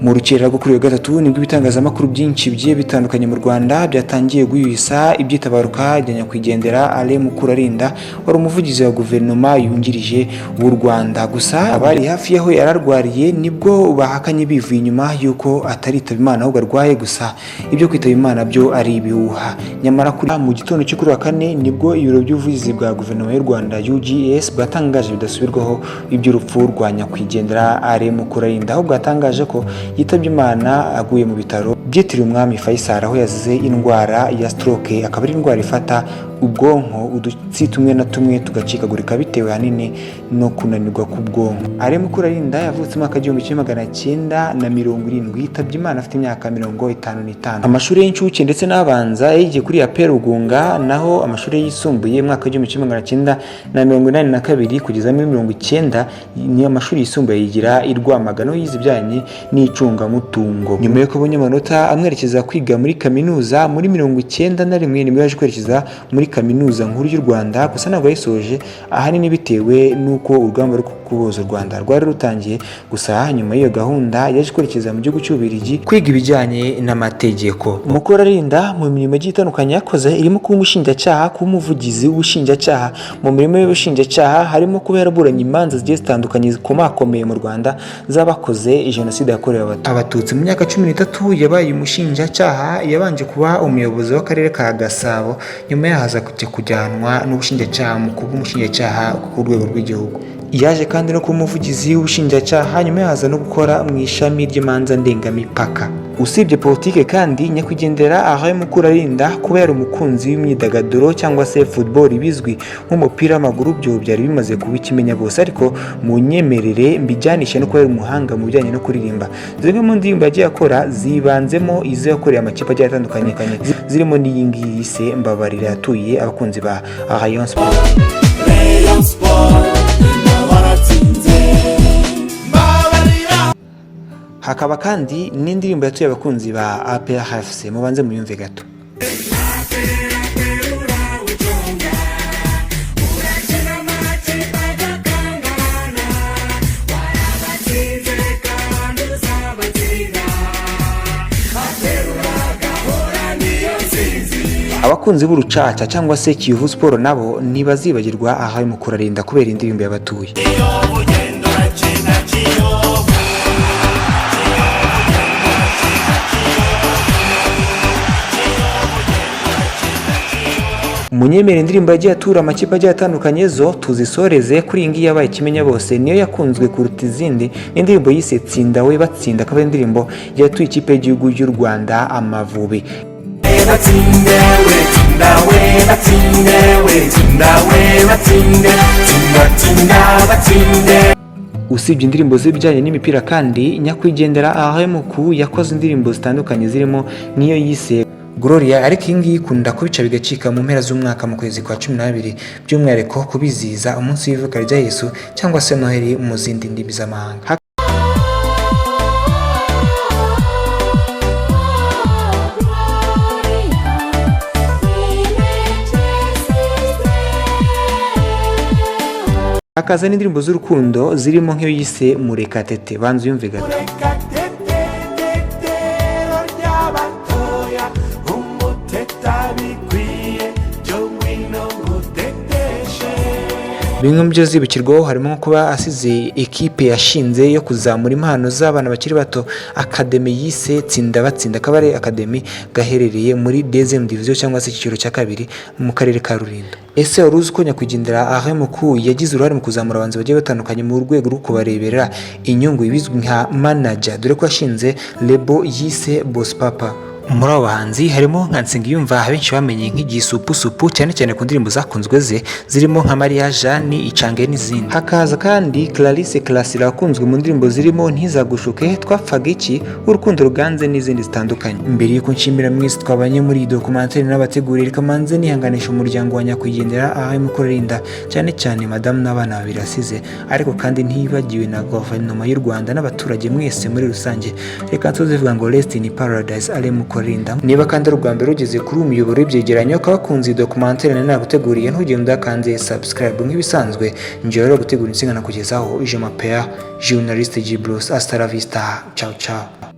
Mu rukerera rwo kuri uyu wa gatatu nibwo ibitangazamakuru byinshi bigiye bitandukanye mu Rwanda byatangiye guhwihwisa iby'itabaruka rya nyakwigendera Alain Mukurarinda, wari umuvugizi wa guverinoma yungirije w'u Rwanda. Gusa abari hafi y'aho yararwariye nibwo bahakanye bivuye inyuma y'uko ataritaba Imana, ahubwo arwaye gusa, ibyo kwitaba Imana byo ari ibihuha. Nyamara kuri mu gitondo cyo kuri wa kane nibwo ibiro by'ubuvugizi bwa guverinoma y'u Rwanda, UGS, bwatangaje bidasubirwaho iby'urupfu rwa nyakwigendera Alain Mukurarinda, aho bwatangaje ko yitabye Imana aguye mu bitaro byitiriwe Umwami Faisal, aho yazize indwara ya stroke, akaba ari indwara ifata ubwonko, udutsi tumwe na tumwe tugacikagurika bitewe ahanini no kunanirwa k'ubwonko. Alain Mukurarinda yavutse mu mwaka w'1970, yitabye Imana afite imyaka 55. Amashuri y'incuke ndetse n'abanza yayigiye kuri APR Rugunga, naho amashuri yisumbuye mu mwaka w'1982 kugeza muri 90 ni amashuri yisumbuye yigira i Rwamagana, aho yize ibijyanye n'icungamutungo. Nyuma y'uko abonye amanota amwerekeza kwiga muri kaminuza, muri 91 nibwo yaje kwerekeza muri Kaminuza Nkuru y'u Rwanda. Gusa ntabwo yayisoje, ahanini bitewe n'uko urugamba rwo kubohoza u Rwanda rwari rutangiye. Gusa nyuma y'iyo gahunda yaje kwerekeza mu gihugu cy'Ububiligi kwiga ibijyanye n'amategeko. Mukurarinda mu mirimo igiye itandukanye yakoze irimo kuba umushinjacyaha, kuba umuvugizi w'ubushinjacyaha. Mu mirimo y'ubushinjacyaha harimo kuba yaraburanye imanza zigiye zitandukanye zikomakomeye mu Rwanda z'abakoze jenoside yakorewe Abatutsi. Mu myaka 13 yabaye umushinjacyaha, yabanje kuba umuyobozi w'akarere ka Gasabo, nyuma yaho aza kujya kujyanwa n'ubushinjacyaha mu kuba umushinjacyaha ku rwego rw'igihugu. Yaje kandi no kuba umuvugizi w'ubushinjacyaha, nyuma yaza no gukora mu ishami ry'imanza ndengamipaka. Usibye politike kandi, nyakwigendera Alain Mukurarinda kuba yari umukunzi w'imyidagaduro cyangwa se football, bizwi nk'umupira w'amaguru, byo byari bimaze kuba ikimenya bose. Ariko mu nyemerere mbijyanishe no kuba yari umuhanga mu bijyanye no kuririmba. Zimwe mu ndirimbo yagiye akora zibanzemo izo yakoreye amakipe agiye atandukanye, zirimo n'iyi ngiyi yise Mbabarira, yatuye abakunzi ba Rayon Sport. Rayon Sport waratsinze, mbabarira. Hakaba kandi n'indirimbo yatuye abakunzi ba APR FC, mubanze muyumve gato. Abakunzi b'urucaca cyangwa se Kiyovu Sport nabo ntibazibagirwa Alain Mukurarinda kubera indirimbo yabatuye. Kiyovu genda urakina, Kiyovu. Kiyovu genda urakina, Kiyovu. Kiyovu genda urakina, Kiyovu. Munyemere indirimbo yagiye atura amakipe agiye atandukanye zo tuzisoreze kuri iyi ngiyi yabaye ikimenya bose, niyo yakunzwe kuruta izindi, ni indirimbo yise Tsinda we batsinda, akaba ari indirimbo yatuye ikipe y'igihugu y'u Rwanda, Amavubi. Batsinde we, tsinda we, batsinde we, tsinda we, batsinde, tsinda, tsinda, batsinde. Usibye indirimbo z'ibijyanye n'imipira kandi, nyakwigendera Alain Muku yakoze indirimbo zitandukanye zirimo n'iyo yise Gloria, ariko iyi ngiyi ikunda kubica bigacika mu mpera z'umwaka, mu kwezi kwa 12, by'umwihariko kubizihiza umunsi w'ivuka rya Yesu cyangwa se Noheli mu zindi ndimi z'amahanga. Hakaza n'indirimbo z'urukundo zirimo nk'iyo yise Murekatete, banza uyumve gato. Murekatete, tetero ry'abatoya, umuteta bikwiye byo, ngwino nguteteshe. Bimwe mu byo azibukirwaho harimo nko kuba asize ekipe yashinze yo kuzamura impano z'abana bakiri bato, academy yise Tsinda Batsinda, akaba ari academy gaherereye muri deuxième division cyangwa se icyiciro cya kabiri mu karere ka Rulindo. Ese wari uzi ko nyakwigendera Alain Muku yagize uruhare mu kuzamura abahanzi bagiye batandukanye mu rwego rwo kubarebera inyungu, ibizwi nka manager, dore ko yashinze label yise Boss Papa? Muri abo bahanzi harimo nka Nsengiyumva, abenshi bamenye nk'Igisupusupu, cyane cyane ku ndirimbo zakunzwe ze zirimo nka Mariya Jeanne, Icange n'izindi. Hakaza kandi Clarisse Karasira wakunzwe mu ndirimbo zirimo Ntizagushuke, Twapfaga iki, Urukundo ruganze n'izindi zitandukanye. Mbere y'uko nshimira mwese twabanye muri iyi documentaire n'abateguriye, reka manze nihanganisha umuryango wa nyakwigendera Alain Mukurarinda, cyane cyane madamu n'abana babiri asize, ariko kandi ntibagiwe na guverinoma y'u Rwanda n'abaturage mwese muri rusange. Reka nsoze vuga ngo rest in paradise, Alain Mukurarinda. Niba kandi ari ubwa mbere ugeze kuri uyu muyoboro w'ibyegeranyo, ukaba wakunze iyi documentaire nari naguteguriye, ntugende udakanze subscribe. Nk'ibisanzwe, njyewe rero gutegura insinga nakugezaho, je m'appelle journaliste Gibros. Hasta la vista, ciao ciao.